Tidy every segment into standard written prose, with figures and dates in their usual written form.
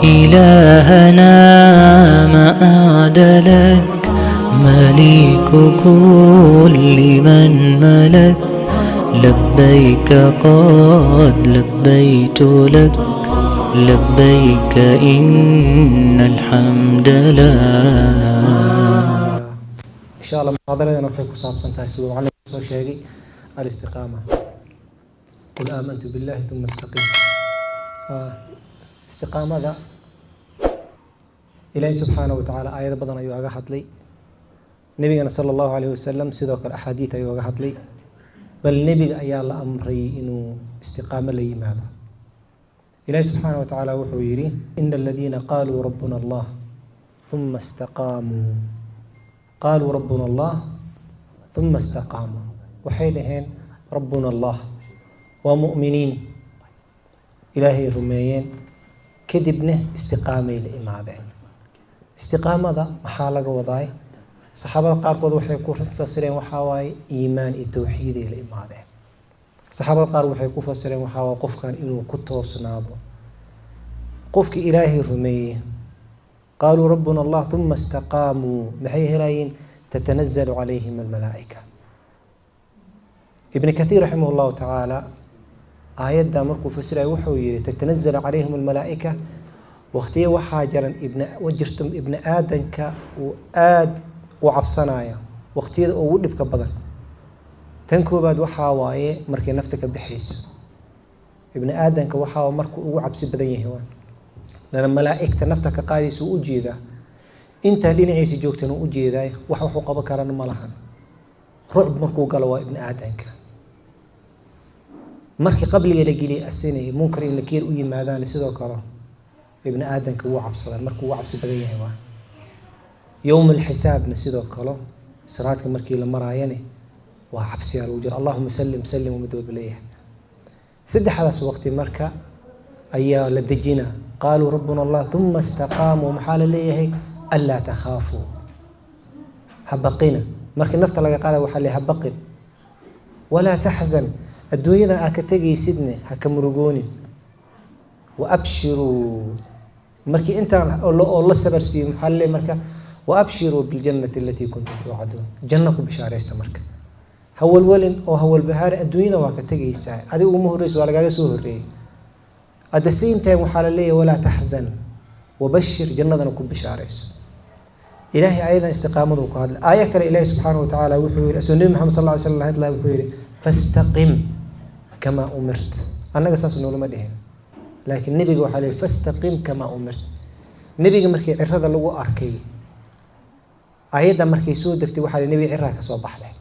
إلهنا ما أعدلك، مليك كل من ملك. لبيك قد لبيت لك، لبيك إن الحمد لك. Insha Allah, muxaadaradana waxay ku saabsan tahay, siduu macalinku soo sheegay, الاستقامة. قل آمنت بالله ثم استقم. Istiqaamada Ilaahi subxaanahu wa tacaala aayado badan ayuu aga hadlay. Nebigana sala Allahu alayhi wasalam sidoo kale axaadiid ayuu aga hadlay. Bal nebiga ayaa la amray inuu istiqaamo la yimaado. Ilaahi subxaanahu wa tacaala wuxuu yidhi: إن الذين قالوا ربنا الله ثم استقاموا. قالوا ربنا الله ثم استقاموا, waxay dhaheen ربنا الله, waa mu'miniin, Ilaahay rumeeyeen, kadibna istiqaamay la imaadeen. Istiqaamada maxaa laga wadaay? Saxaabada qaarkood waxay ku fasireen waxaa waaye iimaan iyo towxiiday la imaadeen. Saxaabada qaar waxay ku fasireen waxaa waaye qofkan inuu ku toosnaado. Qofkii Ilaahay rumeeyey, قالوا ربنا الله ثم استقاموا, maxay helayeen? تتنزل عليهم الملائكة. Ibn Kathiir raximah Allahu tacaala aayadda markuu fasiraya wuxuu yihi: تتنزل عليهم الملائكة, waqtiyo waxaa jiran ibn jirto ibni aadanka uu aada u cabsanayo, waqtiyada ugu dhibka badan. Tan koobaad waxaa waaye markay nafta ka bixayso. Ibni aadanka waxaa markuu ugu cabsi badan yahay, waa lana malaa'igta nafta ka qaadaysa u ujeedaa, intaa dhinaciisa joogtana u ujeedaay, wax wuxuu qaban karana ma lahan. Rucb markuu galo waa ibni aadanka. Markii qabriga la geliyay asinay Munkar iyo Nakiir u yimaadaan, sidoo kale ibni aadanka wuu cabsadaan, markuu ugu cabsi badan yahay waa يوم الحساب na. Sidoo kale siraadka markii la maraayane waa cabsiyaa lagu jira. اللهم سلم سلم, mid walba leeyahay. Saddexdaas waqti marka ayaa la dejinaa. قالوا ربنا الله ثم استقاموا, maxaa la leeyahay? ألا تخافوا, ha baqina. Markii nafta laga qaada waxaa leeyahay: ha baqin, ولا تحزن, adduunyadan aa ka tegaysidne ha ka murugoonin. وأبشروا, markii intaan oo la sabar siiyo, maxaa la leeyahay marka? وأبشروا بالجنة التي كنتم توعدون, janno ku bishaaraysta. Marka ha walwalin oo ha walbahaari, adduunyada waa ka tegaysaa, adiga uguma horreyso, waa lagaaga soo horreeyey. At the same time waxaa la leeyahay: ولا تحزن وبشر, jannadana ku bishaarayso. Ilaahay ayadan istiqaamadu ku hadlay. Aaya kale Ilaahay subxaanahu watacaala wuxuu yihi, asoo Nebi Maxamed sal ly slam la hadlaya, wuxuu yihi: فاستقم كما أمرت. Annaga saas noolama dhihin, laakiin nebiga waxaa la yihi: فاستقم كما أمرت. Nebiga markii cirada lagu arkay, ayadda markay soo degtay, waxaa la nebiga ciraa ka soo baxday.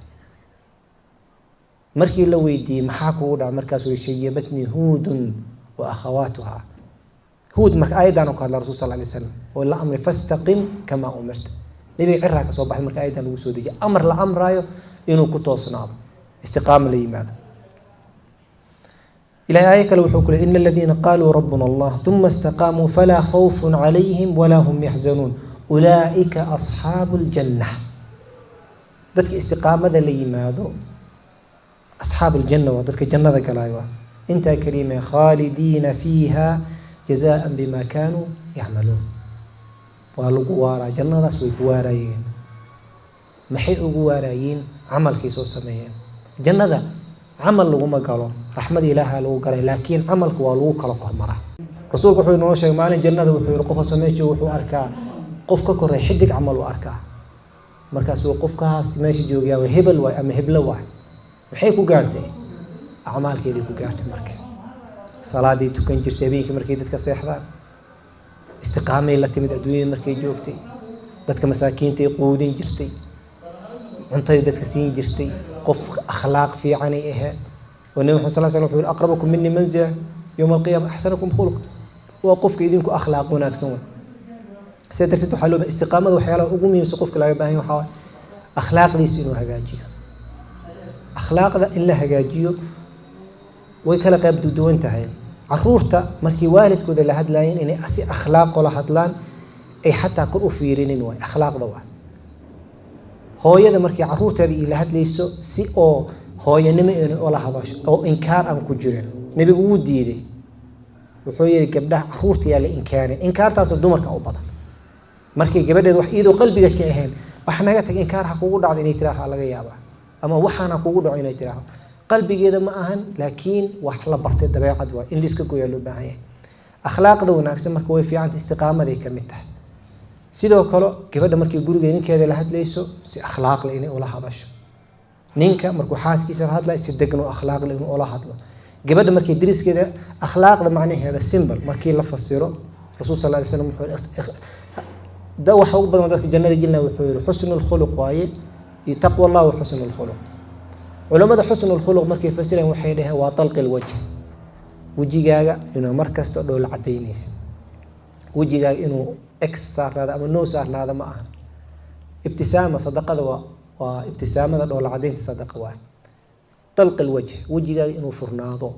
Markii la weydiiyey maxaa kugu dhaca, markaasuu yihi: شيبتني هود وأخواتها. Huud marka ayaddan ku hadla rasul sal lay slam oo la amray: فاستقم كما أمرت. Nebiga ciraa ka soo baxday marka ayaddan lagu soo dejiyay, amar la amraayo inuu ku toosnaado, istiqaamo la yimaado. Ilahay aaya kale wuxuu ku ley: إن الذين قالوا ربنا الله ثم استقاموا فلا خوف عليهم ولا هم يحزنون أولئك أصحاب الجنة. Dadka istiqaamada la yimaado أصحاب الجنة waa dadka jannada galaayo. Waa intaa kelima: خالدين فيها جزاء بما كانوا يعملون. Waa lagu waaraa jannadaas, way ku waaraayeen. Maxay ugu waaraayeen? Camalkay soo sameeyeen. Jannada camal laguma galo, raxmad Ilaaha lagu galay, laakiin camalka waa lagu kala kormaraa. Rasuulku wuxuu inoo sheegay maalin jannada, wuxuu yihi: qofka samee joogo wuxuu arkaa qof ka koray, xidig camal uu arkaa. Markaasuu qofkaas meesha joogayaa waa hebel waay ama heblo waay. Maxay ku gaartay? Acmaalkeedii ku gaartay. Marka salaaday tukan jirtay habeenkii markay dadka seexdaan, istiqaamay la timid adduunyada markay joogtay, dadka masaakiintay quudin jirtay, cuntaday dadka siin jirtay, qof akhlaaq fiicanay ahayd. Oo Nebi Maxamed sal slam wuxuu yihi: أقربكم مني منزلة يوم القيامة أحسنكم خلقا, waa qofka idinku akhlaaq wanaagsan way. Sidaa darteed waxaa loo istiqaamada waxyaalaha ugu muhiimsan qofka laga baahan yahay waxaa waaye akhlaaqdiisa inuu hagaajiyo. Akhlaaqda in la hagaajiyo way kala qayb duwan tahay. Caruurta markii waalidkooda la hadlaayeen inay si akhlaaqo la hadlaan, ay xataa kor u fiirinin, waay akhlaaqda. Waa hooyada markii caruurteeda ila hadlayso si oo Hooyanimo inay ula hadasho oo inkaar aan ku jirin. Nebigu wuu diiday, wuxuu yihi gabdhaha caruurta yaa la inkaarin. Inkaartaasoo dumarka u badan, markay gabadheed wax iyadoo qalbiga ka ahayn wax naga tag, inkaar ha kugu dhacdo inay tiraaha laga yaabaa, ama waxaan ha kugu dhaco inay tiraaho, qalbigeeda ma ahan, laakiin wax la bartay dabeecad waa in laiska gooyaa loo baahan yahay. Akhlaaqda wanaagsan marka way fiicanta, istiqaamaday ka mid tahay. Sidoo kale gabadha markay guriga ninkeeda la hadlayso si akhlaaq leh inay ula hadasho, ninka markuu xaaskiisa la hadlayo si degan oo akhlaaq leh inuu ula hadlo, gabadha markay deriskeeda. Akhlaaqda macnaheeda simple markii la fasiro, Rasuul sal ly slam wuxuu da waxa ugu badan dadka jannada gelina wuxuu yihi xusnu lkhuluq waaye iyo taqwa Allah wa xusnu lkhuluq. Culamada xusnu lkhuluq markay fasireen waxay dhaheen waa talqi lwajh, wejigaaga inuu mar kasta dhoola cadaynaysa, wejigaaga inuu ex saarnaado ama no saarnaado ma aha. Ibtisaama sadaqada waa ibtisaamada, dhoola cadaynta sadaqa waa talqi lwajh, wejigaaga inuu furnaado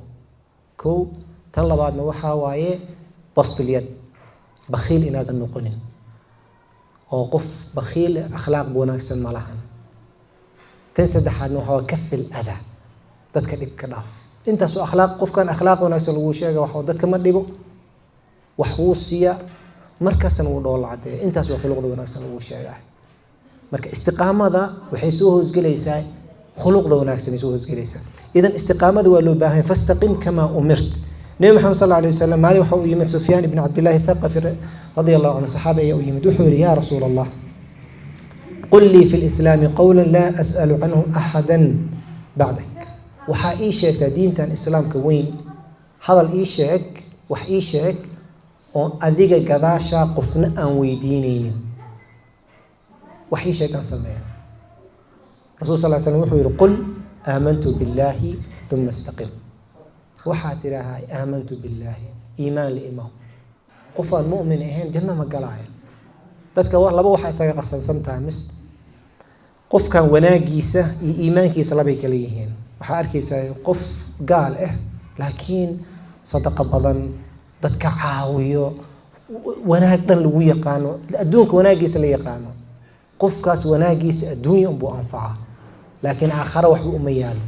kow. Tan labaadna waxaa waaye bastulyad, bakhiil inaadan noqonin, oo qof bakhiil akhlaaq wanaagsan ma lahan. Tan saddexaadna waxaa waa kafil adaa, dadka dhibka dhaaf. Intaasoo akhlaaq qofkan akhlaaq wanaagsan lagu sheega waxa dadka ma dhibo, wax wuu siiyaa, markastana wuu dhoola cadeeya. Intaas waa khuluqda wanaagsan lagu sheegaa. Marka istiqaamada waxay soo hoosgelaysaa khuluqda wanaagsan ay soo hoosgelaysaa. Idan istiqaamada waa loo baahan yahay. Fastaqim kamaa umirt. Nebi Maxamed sal alay wasalam maalin waxa uu yimid Sufyaan ibn Cabdillahi Thaqafi radia allahu canhu, saxaabi ayaa u yimid. Wuxuu yihi: "Yaa Rasuul Allah, qul lii fi lislaami qowla laa as'alu canhu axada bacdak." Waxaa ii sheegtaa diintan islaamka weyn, hadal ii sheeg, wax ii sheeg oon adiga gadaashaa qofna aan weydiineynin, wax ii sheeg aan sameeyo. Rasul sal slam wuxuu yihi: "Qul aamantu billaahi uma istaqim." Waxaa tidhaahaa aamantu billaahi, iimaan la imaw. Qof aan mu'min ahayn janno ma galaayo. Dadka laba waxa isaga qasan sometimes, qofkan wanaagiisa iyo iimaankiisa labay kala yihiin. Waxaa arkaysaa qof gaal ah laakiin sadaqo badan, dadka caawiyo, wanaag dhan lagu yaqaano, adduunka wanaagiisa la yaqaano. Qofkaas wanaagiisa adduunya unbuu anfaca, laakiin aakhare waxba uma yaalo.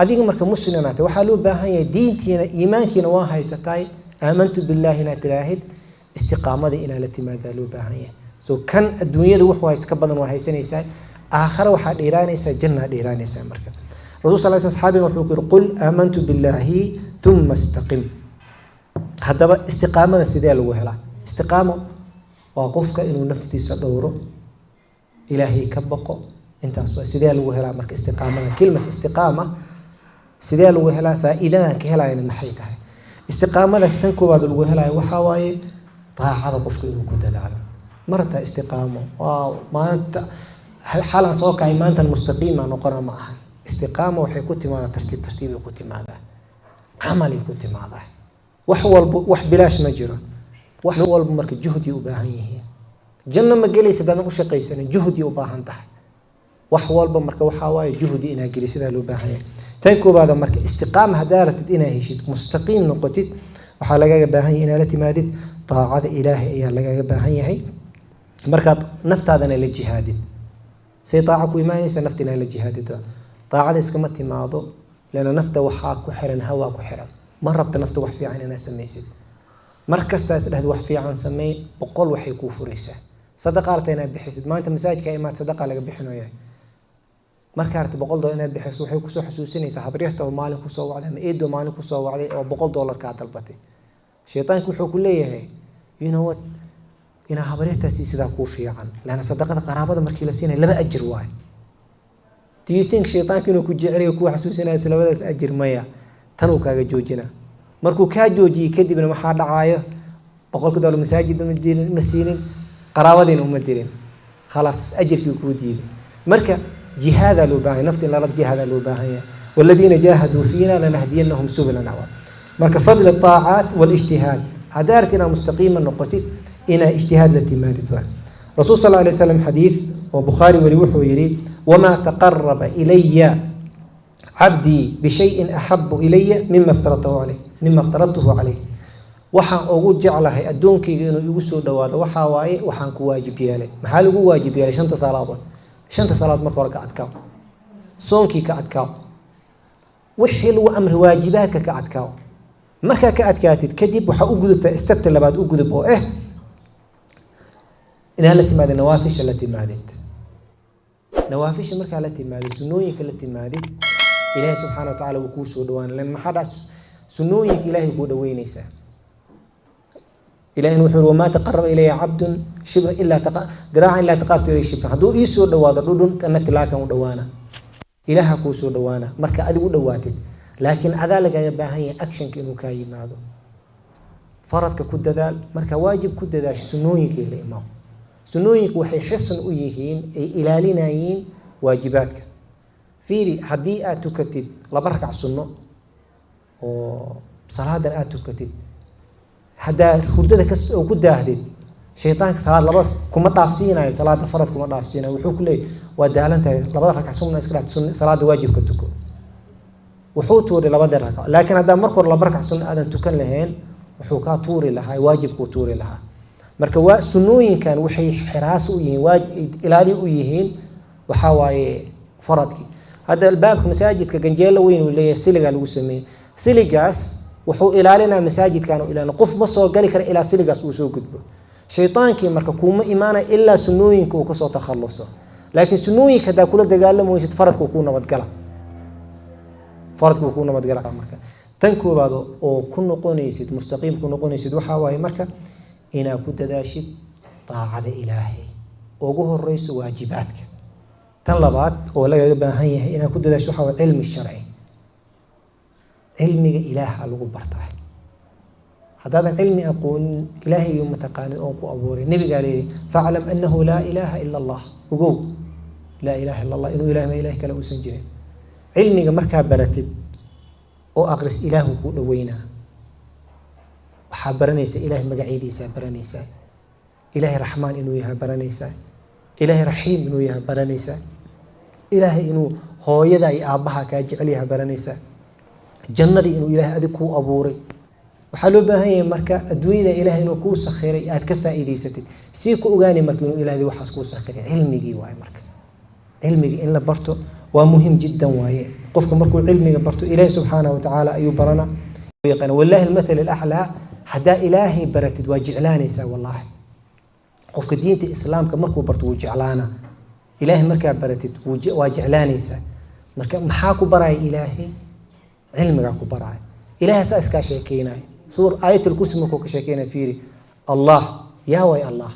Adiga marka muslimaate waxaa loo baahan yahay diintiina iimaankiina waa haysataay, aamantu billaahi inaad tiraahid, istiqaamadii inaa la timaadaa loo baahan yahay. So kan adduunyada wuxuu haysta ka badan waa haysanaysaa, aakhare waxaa dheeraanaysaa, jannaa dheeraanaysaa. Marka Rasul sal sl saxaabiga wuxuu ku yihi: "Qul aamantu billaahi uma istaqim." Haddaba istiqaamada sidee lagu helaa? Istiqaamo waa qofka inuu naftiisa dhowro, Ilaahay ka baqo, intaas waa. Sidee lagu helaa marka istiqaamada? Kilmat istiqaama sidee lagu helaa? Faa'iidadan ka helayana maxay tahay? Istiqaamada tan koowaad lagu helayo waxaa waaye daacada, qofka inuu ku dadaalo. Marta istiqaamo waa maanta xalan soo kacay maantan mustaqiima noqona ma aha. Istiqaama waxay ku timaadaa tartiib tartiibay ku timaadaa, camalay ku timaadaa. Wax walba, wax bilaash ma jiro. Wax walba marka juhdi u baahan yihiin. Janno ma gelaysa haddaadan u shaqaysanin, juhdi u baahan tahay. Wax walba marka waxaa waaye juhdi inaa geli sidaa loo baahan yahay. Tan koowaada marka istiqaama haddaa rabtid inaa heshid, mustaqiim noqotid, waxaa lagaga baahan yahay inaa la timaadid daacada Ilaahay ayaa lagaga baahan yahay. Markaad naftaadana la jihaadid, say daaca ku imaanaysa? Nafta inaa la jihaadid. Daacada iskama timaado, leanna nafta waxaa ku xiran hawaa ku xiran. Ma rabta nafta wax fiican inaad samaysid. Mar kastaa is dhahdo wax fiican sameey, 100 waxay kuu furaysaa. Sadaqa rabta inaad bixisid, maanta masaajidka imaad, sadaqa laga bixinaya. Markaa rabta $100 inaad bixiso, waxay kusoo xasuusinaysaa habaryarta oo maalin kusoo wacday ama eedo maalin kusoo wacday oo $100 kaa dalbatay. Shaytaanku wuxuu ku leeyahay, "You know what, inaa habaryartaasi sidaa kuu fiican," leanna sadaqada qaraabada markii la siinaya laba ajir waayo. Do you think shaytaanku inuu ku jecelayo kuu xasuusinayo labadaas ajir? Maya, tanuu kaaga joojina. Markuu kaa joojiyey kadibna maxaa dhacaayo? $100 masaajidna ma dirin, ma siinin, qaraabadiina uma dirin, khalaas, ajirkii kuu diiday. Marka jihaadaa loo baahan yahay, nafta in lala jihaadaa loo baahan yahay. Waladiina jaahaduu fiina lanahdiyannahum subulana. Marka fadli الطaacaat والاجtihaad, haddaa rabtid inaad mustaqiima noqotid, inaa ijtihaad la timaadid. Waa Rasuul sal alay slam xadiid oo Bukhaari weli wuxuu yidhi: "Wamaa taqaraba ilaya cabdii bishayin axabu ilaya mima iftaradtuhu calayh." Waxaan ugu jeclahay addoonkayga inuu igu soo dhawaado waxaa waaye waxaan ku waajib yeelay. Maxaa lagu waajib yeelay? Shanta salaadood. Shanta salaadood marka hore ka adkaa. Soonkii ka adkaaw, wixii lagu amray waajibaadka ka adkaaw. Markaa ka adkaatid kadib waxaa u gudubtaa stepta labaad, u gudub oo inaad la timaadid nawaafisha, la timaadid nawaafisha. Markaa la timaadid sunnooyinka, la timaadid, Ilaahay subxaana wa tacala wuu kuu soo dhawaan lan. Maxaa dhac? Sunnooyinka Ilaahay kuu dhaweynaysaa. Ilahina wuxuu yiri: "Wamaa taqaraba ilaya cabdun shibra ilaa diraacan ilaa taqarabtu ilayhi shibran." Hadduu ii soo dhawaado dhudhun, kana tilaakan u dhawaana. Ilaaha kuu soo dhawaana marka adigu u dhawaatid, laakiin adaa lagaga baahan yahay actionka inuu kaa yimaado. Faradka ku dadaal, marka waajib ku dadaasho, sunnooyinkii la imaamo. Sunnooyinku waxay xisn u yihiin, ay ilaalinayeen waajibaadka. Fiiri, haddii aad tukatid 2 rakac sunno oo salaadan aad tukatid, haddaa hurdada oo ku daahdid, shaytaanka salaad laba kuma dhaafsiinayo, salaada farad kuma dhaafsiinayo. Wuxuu ku leeyahy: "Waa daalan tahay, labada rakac sunna iska dhaaf, salaada waajibka tuko." Wuxuu tuuray labada rakac. Laakiin haddaa marka hore 2 rakac sunna aadan tukan lahayn, wuxuu kaa tuuri lahaa waajibkuu tuuri lahaa. Marka waa sunnooyinkan waxay xiraas u yihiin, ilaali u yihiin, waxaa waaye faradkii. Hadda albaabka masaajidka ganjeelo weyn uu leeyahay, siligaa lagu sameeyey. Siligaas wuxuu ilaalinaa masaajidkan, uu ilaalina, qof ma soo gali kara ilaa siligaas uu soo gudbo. Shaytaankii marka kuuma imaanaya ilaa sunnooyinka uu kasoo takhaluso. Laakiin sunnooyinka haddaa kula dagaalamaysid, faradka uu kuu nabadgala, faradka uu kuu nabadgala. Marka tan koobaad oo ku noqonaysid mustaqiim ku noqonaysid waxaa waaye marka inaad ku dadaashid daacada Ilaahay, ugu horeyso waajibaadka. Tan labaad oo lagaga baahan yahay inaad ku dadaashid waxaa waaye cilmi sharci. Cilmiga Ilaaha lagu bartaa. Haddaadan cilmi aqoonin, Ilaahay mataqaanin oon ku abuuray. Nabigaa leeyahy: "Faclam annahu laa ilaaha ila Allah." Ogow laa ilaaha ila Allah, inuu Ilaah ma ilaah kale uusan jirin. Cilmiga markaa baratid oo aqris, Ilaahu kuu dhaweynaa. Waxaa baranaysaa Ilaahay magacyadiisaa baranaysaa, Ilaahay Raxmaan inuu yahay baranaysaa, Ilaahay Raxiim inuu yahay baranaysaa, Ilaahay inuu hooyada iyo aabbaha kaa jecel yahay baranaysaa, jannadii inuu Ilaahay adig kuu abuuray. Waxaa loo baahan yahay marka adduunyada Ilaahay inuu kuu sakhiray aad ka faa'iidaysatid. Sii ku ogaani marka inuu Ilaahay waxaas kuu sakhiray? Cilmigii waaye. Marka cilmigii in la barto waa muhim jiddan waaye. Qofka markuu cilmiga barto, Ilaahay subxaanahu watacaala ayuu barana yaqaana. Wallahi almathal alaxlaa, haddaa Ilaahay baratid waa jeclaanaysaa. Wallaahi, qofka diinta Islaamka markuu barto wuu jeclaanaa. Ilaahay markaa baratid waa jeclaanaysaa. Marka maxaa ku baraya Ilaahay? Cilmigaa ku baraya. Ilaahay saa iskaa sheekeynaya. Suur Aayat Alkursi markuu ka sheekeynaya, fiiri: Allah yaa way Allah.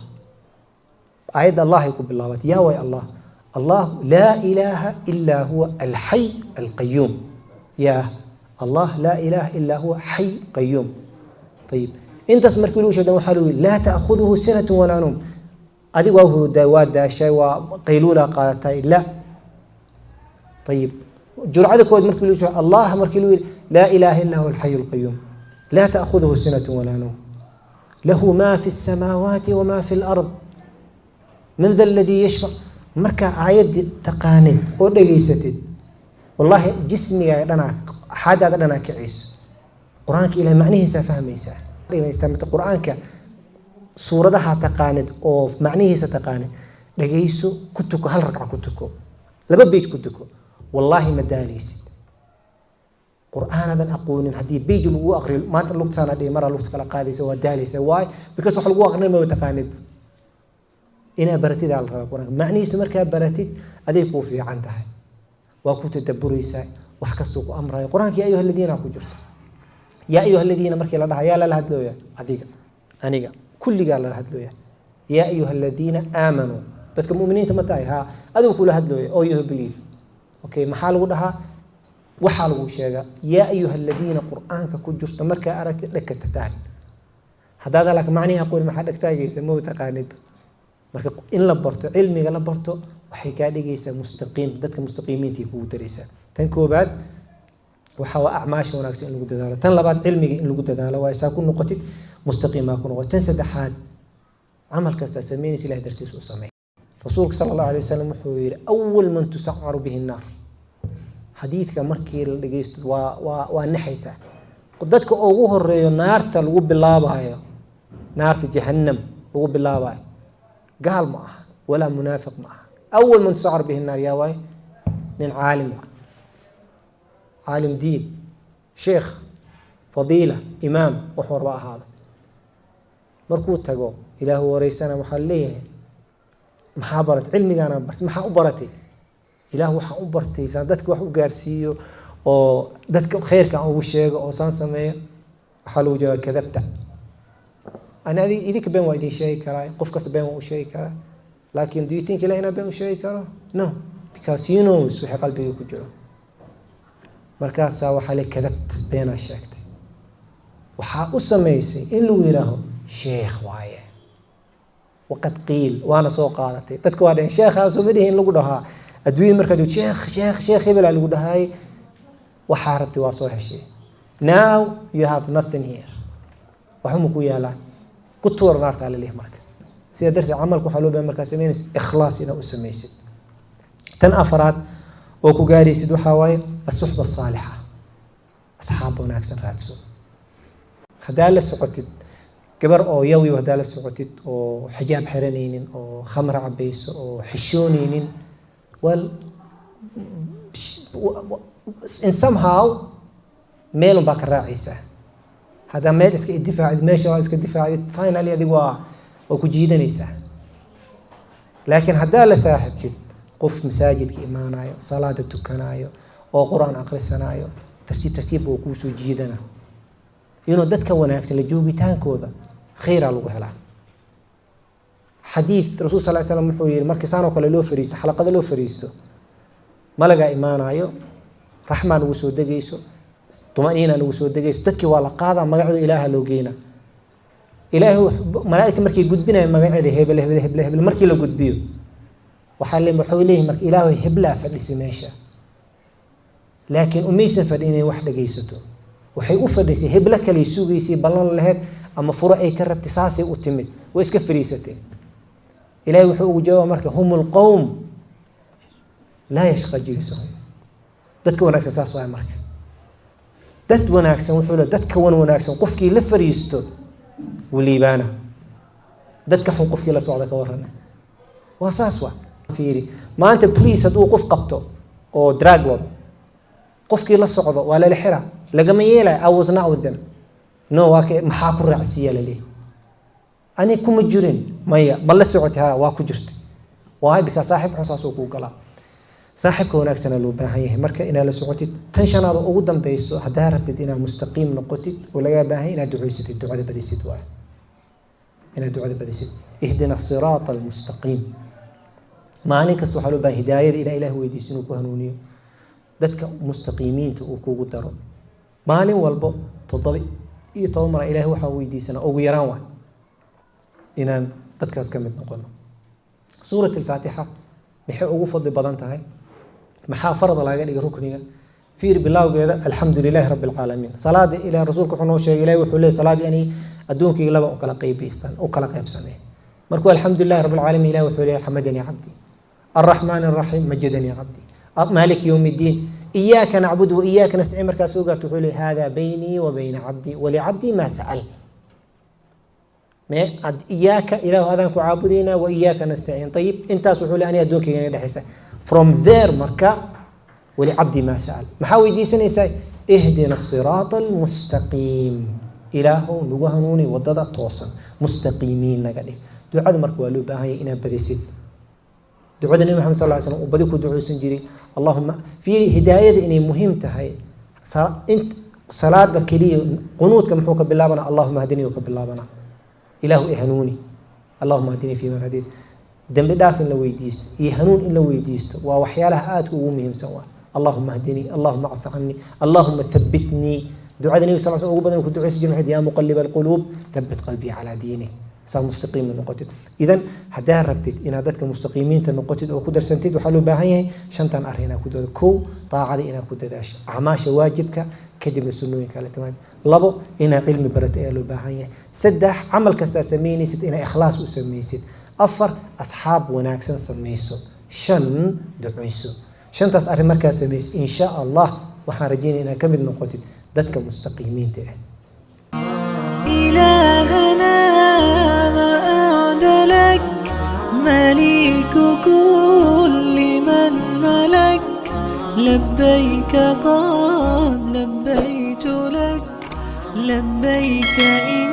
Aayadda Allah ay ku bilaabatay. Yaa way Allah? Allah laa ilaaha ilaa huwa alxay alqayuum. Yaa Allah laa ilaaha ilaa huwa xay qayuum. Ayib, intaas markii lagu sheegay, waxaa lagu yidhi: "Laa ta'khuduhu sinatun walaa nawm." Adig waa huruday, waa daashay, waa qayluula qaadatay. La ayib, jurcada koowaad markii lagu sheegay Allah, markii lagu yidhi laa ilaaha illa huwa alxayu alqayuum, laa ta'khuduhu sinatun walaa nawm, lahu ma fi الsamaawaati wama fi الأرض, man dha aladii yashfac. Markaa aayaddii taqaanid oo dhegaysatid, wallaahi jismigaaga dhanaa, axaadaada dhanaa kacayso. Qur-aanka Ilahay macnihiisaa fahmaysaa. Dhegaysta qur-aanka, suuradaha taqaanid oo macnihiisa taqaanid, dhegayso, ku tuko, hal ragca ku tuko, 2 page ku tuko, wallaahi ma daalaysid. Qur-aanaadan aqoonin haddii page lagu aqriyo maanta, lugtaana dhihi maraa lugta kala qaadaysa, waa daalaysa. Why? Because wax lagu aqrinay maba taqaanid. Inaa baratidaa la rabaa qur-aanka macnihiisa. Markaa baratid, aday kuu fiican tahay, waa ku tadaburaysaa wax kastuu ku amrayo qur-aanka. "Yaa ayuha aladiina" ku jirto. "Yaa ayuha aladiina" markii la dhaha, yaa lala hadlooya? Adiga, aniga, kulligaa lala hadlooya. "Yaa ayuha aladiina aamanuu", dadka muminiinta ma tahay? Haa, adigu kula hadlooya oo you believe. Okay, maxaa lagu dhahaa? Waxaa lagu sheegaa "yaa ayuha aladiina" qur-aanka ku jirto. Markaa aragtid, dhegka taag. Haddaada laakiin macnihi aqooni, maxaa dhegtaagaysa? Ma taqaanid. Marka in la barto, cilmiga la barto, waxay kaa dhigaysaa mustaqiim, dadka mustaqiimiintii kugu daraysaa. Tan koobaad waxa waa acmaasha wanaagsan in lagu dadaalo. Tan labaad, cilmiga in lagu dadaalo, waa isaa ku noqotid mustaqiimaa ku noqotid. Tan saddexaad, camal kastaa samaynaysa Ilahay dartiis u sameey. Rasuulka sala Allahu alay wasalam wuxuu yihi: "Awal man tusacaru bihi nnaar." Xadiidka markii la dhegeysto waa naxaysaa. Dadka ugu horeeyo naarta lagu bilaabayo, naarta jahannam lagu bilaabayo, gaal ma aha walaa munaafiq ma aha. Awal man tusacaru bihi nnaar yaa waaye? Nin caalim ah, caalim diin, sheekh, fadiila, imaam, wuxuu raba ahaado, markuu tago Ilaahu wareysana, waxaa leeyahay: "Maxaa baratay?" "Cilmigaana bartay." "Maxaa u baratay?" "Ilaah, waxaan u bartay saan dadka wax u gaarsiiyo oo dadka khayrka aan ugu sheego oo saan sameeyo." Waxaa lagu jawaaba: "Kadabta." Ani adi idinka been waa idin sheegi karaa, qof kasta been waa u sheegi karaa, laakin do you think Ilah inaa been u sheegi karo? No, because he knows wixii qalbiga ku jiro. Markaasaa waxaa le: "Kadabt, beenaa sheegtay. Waxaa u samaysay in lagu yidhaaho sheekh waaye. Waqad qiil, waana soo qaadatay, dadka waa dhaheen sheekhaa soo ma dhihin in lagu dhahaa adduunyada markaad joogto sheekh, sheekh, sheekh hebelaa lagu dhahaay. Waxaa rabtay waa soo heshay. Now you have nothing here. Waxuma ku yaalaan, ku tuur naartaa." Laleeyahay marka sidaa darteed camalka waxaa loo baahan markaa samaynaysa ikhlaas inaad u samaysid. Tan afaraad oo ku gaaraysid waxaa waaye asuxba asaalixa, asxaab wanaagsan raadso. Haddaa la socotid gabar oo yawiw, haddaa la socotid oo xijaab xiranaynin oo khamr cabayso oo xishoonaynin, well, in somehow meelun baa ka raacaysaa. Haddaa meel iska difaacid, meesha waa iska difaacdid, finally adigu waa ku jiidanaysaa. Laakiin haddaa la saaxibtid qof masaajidka imaanayo, salaada tukanayo oo Qur-aan akhrisanaayo, tartiib tartiib oo kuu soo jiidana. Inuu dadka wanaagsan la joogitaankooda khayraa lagu helaa. Xadiid Rasul sal slam wuxuu yihi: markii saan oo kale loo fariisto, xalaqada loo fariisto, malagaa imaanayo, raxmaa nagu soo degayso, tumaniina nagu soo degayso, dadkii waa la qaadaa, magacooda Ilaaha loo geynaa. Ilaahay malaa'igta markay gudbinayo magaceeda, hebel, hebel, hebel, hebel, markii la gudbiyo, waxaa le waxuu leeyihi marka Ilaahay: "Heblaa fadhisay meesha, laakiin umaysan fadhin inay wax dhegaysato. Waxay u fadhisay heblo kaley sugaysay, ballan laheyd ama furo ay ka rabtay, saasay u timid, way iska fariisatay." Ilahay wuxuu ugu jawaaba marka: "Hum lqowm laa yashqa jaliisuhum." Dadka wanaagsan saas waay. Marka dad wanaagsan wuxuu le dadka wan wanaagsan qofkii la fariisto wuu liibaana. Dadka xun qofkii la socda ka warrana waa saas. Waa fiiri, maanta police hadduu qof qabto oo drug wado, qofkii la socdo waa lala xira, lagama yeelaya "I was not with them." No, waa ka maxaa ku raacsiiya laleeyahay? "Ani kuma jirin." "Maya, ma la socotay?" "Ha, waa ku jirtay." Why? Because saaxib xun saasuu kuu galaa. Saaxibka wanaagsana loo baahan yahay marka inaad la socotid. Tan shanaad oo ugu dambeyso, haddaa rabtid inaad mustaqiim noqotid oo lagaa baahan yahay inaad ducaysatid, ducada badisid, waay inaad ducada badisid: "Ihdina asiraata almustaqiim." Maalin kasta waxaa loo baahan hidaayada inaa Ilaah weydiiso inuu ku hanuuniyo, dadka mustaqiimiinta uu kugu daro. Maalin walbo 17 mara Ilahay waxaan weydiisanaa ugu yaraan waay inaan dadkaas ka mid noqono. Suurat Alfaatixa maxay ugu fadli badan tahay? Maxaa farada laga dhigay rukniga? Fiir bilowgeeda: "Alxamdu lilahi rabbi alcaalamiin." Salaada Ilaah, rasuulka wuxuu noo sheegay, Ilahi wuxuu leeyahy: "Salaadii ani adduunkayga laba u kala qaybiysan, u kala qaybsamay." Markuu "Alxamdu lilahi rabbi alcaalamiin", Ilahi wuxuu leeyahy: "Xamadanii cabdi." "Alraxmaan alraxiim", "Majadanii cabdi." "Maaliki yowm iddiin", "Iyaaka nacbudu wa iyaaka nastaciin" markaa soo gaarto, wuxuu leeyahy: "Hada baynii wa bayna cabdii walicabdii maa sa'al." Me ad iyaaka, Ilaahu adaan ku caabudaynaa, wa iyaaka nastaciin. Ayib, intaas wuxuu le ani addoonkayga inaga dhexaysa. From there marka "walicabdi maa sa'al", maxaa weydiisanaysaa? "Ihdina asiraata almustaqiim", Ilaahow nagu hanuuni wadada toosan, mustaqiimiin naga dhig. Ducada marka waa loo baahan yahay inaad badisid. Ducada Nabi Maxamed sal ly slam uu badi ku duceysan jiray, Allahuma fiiri hidaayada inay muhiim tahay. Salaada keliya qunuudka muxuu ka bilaabanaa? "Allahuma hadinii" uu ka bilaabanaa, Ilaahu i hanuuni. "Allahuma hadinii fi man hadayt." Dembi dhaaf in la weydiisto iyo hanuun in la weydiisto waa waxyaalaha aadka ugu muhiimsan. Waa "Allahuma hdinii", "Allahuma acfu canii", "Allahuma thabbitnii". Ducada Nebi sal sl ugu badan ku duceysan jiray maxay? "Yaa muqaliba alquluub, thabbit qalbii calaa diinik." Saa mustaqiima noqotid. Idan haddaa rabtid inaad dadka mustaqiimiinta noqotid oo ku darsantid, waxaa loo baahan yahay shantan arrin inaad ku dadaalo. Kow, daacada inaad ku dadaasho, acmaasha waajibka, kadibna sunnooyinka la timaad. Labo, inaad cilmi barato ayaa loo baahan yahay. Saddex, camal kastaa samaynaysid inaad ikhlaas u samaysid. Afar, asxaab wanaagsan samayso. Shan, duceyso. Shantaas arrin markaa samayso, insha Allah waxaan rajaynaya inaad ka mid noqotid dadka mustaqiimiinta ah. إلهنا ما أعدلك، مليك كل من ملك. لبيك قد لبيت لك، لبيك إن